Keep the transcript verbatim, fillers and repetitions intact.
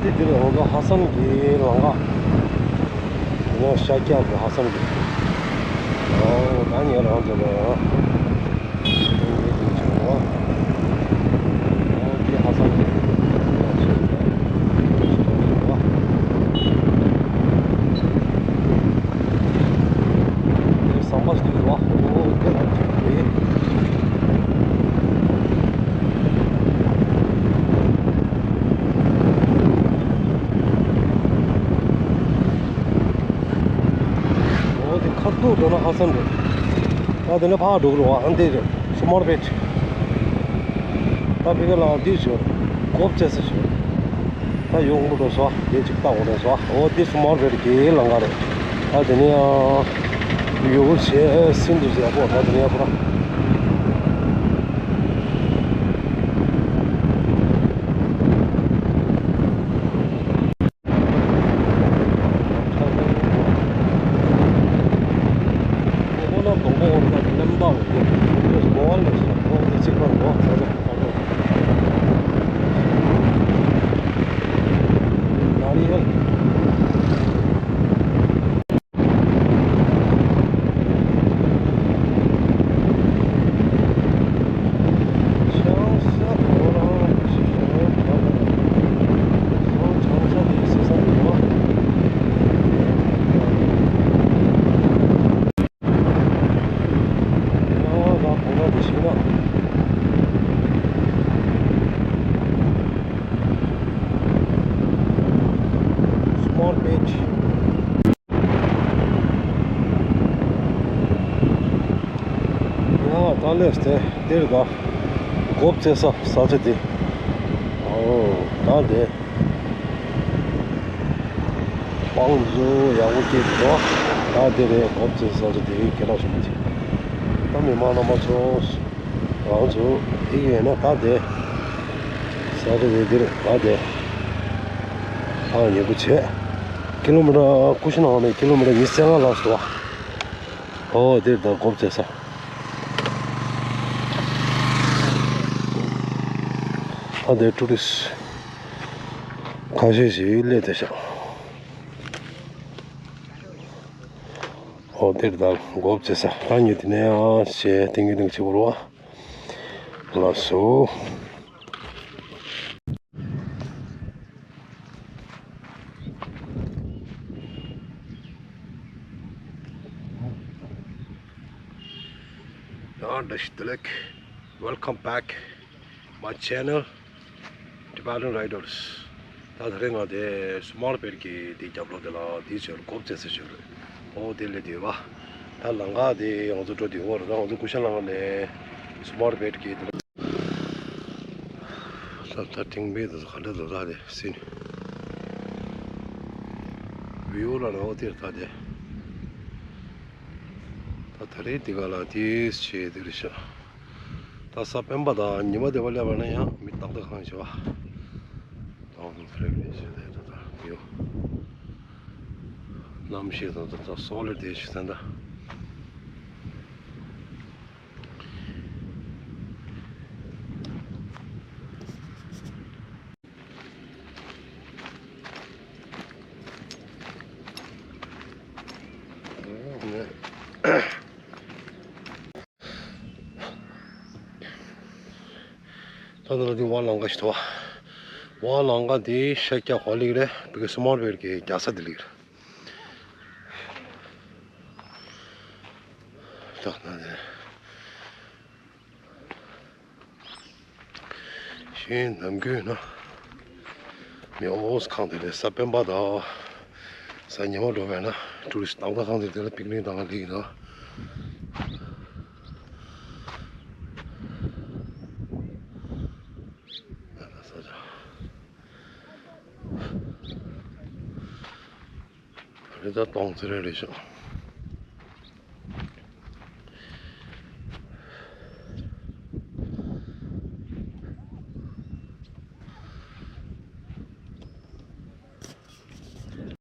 དེ་འདིར་ང་ཚོ་ཧ་སམ་གྱི་ལམ་ཁ། ང་ཤར་རྒྱག་གི་ཧ་སམ་གྱི། ཨོ་ད་ཉལ་རང་ཚོ་ལ། ཨོ་དེ་ཧ་སམ་གྱི། ཟམ་པ་ཞིག་འདུག་བ། ཨོ་དེ་ལ་ཅིག་རེད། ཨོ་དེ་ཁ་ཐུག་འགྲོ་ན་ཧ་སམ་རེད། ཨ་དེ་ནས་ཕར་འགྲོ་གི་རེད་བ། ཨ་འདི་རེད། སུ་མོར་བེད། ད་ཕ་གི་ལ་འདི་ཞོར་གོབ་ཙེ་ས་ཞོར། ད་ཡོང་གི་འགྲོ་སོ། དེ་ཅིག་ལྟ་འོང་རེད་སོ། ཨོ་དེ་སུ་མོར་བེད་ཀྱི་ལམ་ཁ་རེད། ད་དེ་ནས་ཡང་ཡོ་གུར་བྱས་སིན་དུ་བྱས་པོ། ད་དེ་ནས་ཡག་པོ་ར། Small beach. ཡ་ད་ལས་དེ་འདིར་ད་གོབ་ཙེ་ས་ས་ཆ་དེ། ཨོ་ད་དེ། སྤང་བཟོ་ཡག་པོ་སྐྱེས་འདུག་ད་དེ་རེད། གོབ་ཙེ་ས་ཆ་དེ་ག་ལ་སོང་ཅི། ད་མི་མང་རྣམ་པ་ཚོ། ང་ཚོ་དེ་ཡིན་ན་ད་དེ། ས་ཆ་དེ་འདིར་ད་དེ། ཨ་ཉེ་པོ་བྱས། ཀི་ལོ་མི་ཊར་ཀུ་ཤུ་ནང་ནས་ཀི་ལོ་མི་ཊར་ཉི་ཤུ་རྩ་ལྔ་ལྷག་སོང་བ། ཨོ་དེར་ད་གོབ་ཙེ་ས། ད་དེ་ཊུ་རི་སི་ཊི་ཁ་ཤས་ཤིག་སླེབས་བསྡད་ཤག་ཨོ་དེར་ད་གོབ་ཙེ་ས། ད་ངས་དེ་ནས་ཨ་ཞེས་ཏིང་ཏིང་བྱེད་དགོས་རེད་བ། ལགས་སོ། ཡང་བཀྲ་ཤིས་བདེ་ལེགས། Welcome back my channel, Tibetan Riders. ད་དེ་རིང་ང་དེ་སུ་མོར་བེད་ཀྱི་དེ་རྒྱབ་ལོགས་དེ་ལ་དེའི་ཕྱིར་གོབ་ཙེ་ས་ཞིག་རེད། ཨོ་དེ་ལས་དེ་བ། ད་ལམ་ཁ་དེ་ང་ཚོ་འགྲོ་དུས་འོ་རེད། ད་ང་ཚོ་ཀུ་ཤུ་ལམ་ཁ་ནས་སུ་མོར་བེད་ཀྱི་དེ་ལ། ད་ད་ཏིང་པའི་དེ་ཚོ་ག་འདྲ་འདུག་ད་དེ་སྲིན། བིའུ་ལ་ནི་ཨོ་དེར་ད་དེ། ད་ད་རེས་དེ་ག་ལ་དེ་བྱས་དེ་རེད་ཤག་ད་ས་སྤེན་པ་དང་ཉི་མ་དེ་བ་སླེབས་པ་ན་ཡང་མི་ཏག་ཏག་གང་ཞིག་བ། ཏོང་ཧྥུ་རེ་རེ་ཞིག་རེད། ད་ད་ཡོ། གནམ་གཤིས་དང་ད་ད་སོག་ལེ་དེ་ཞིག་ད་ད། ད་ནང་དེ་ཝང་ལམ་ཁ་ཞིག་འདུག་ཝང་ལམ་ཁ་དེ་ཤར་རྒྱག་ག་ལིག་རེད། བི་ཀི་སུ་མོར་བེད་ཀྱི་རྒྱག་ས་དེ་ལིག་རེད། ད་ནང་དེ། གཞན་ནམ་རྒྱུན་ན་མི་ཨོ་ཁང་དེ་ལས་ས་སྤེན་པ་དང་ས་ཉི་མ་འགྲོ་བས་ན་ཊུ་རི་སི་ཏག་ཏག་ཁང་དེ་དེ་ལ་པིག་ནིག་དང་ལིག་དང་། རི་དྭགས་སྟོང་ཚེ་རེ་རེ་བཞག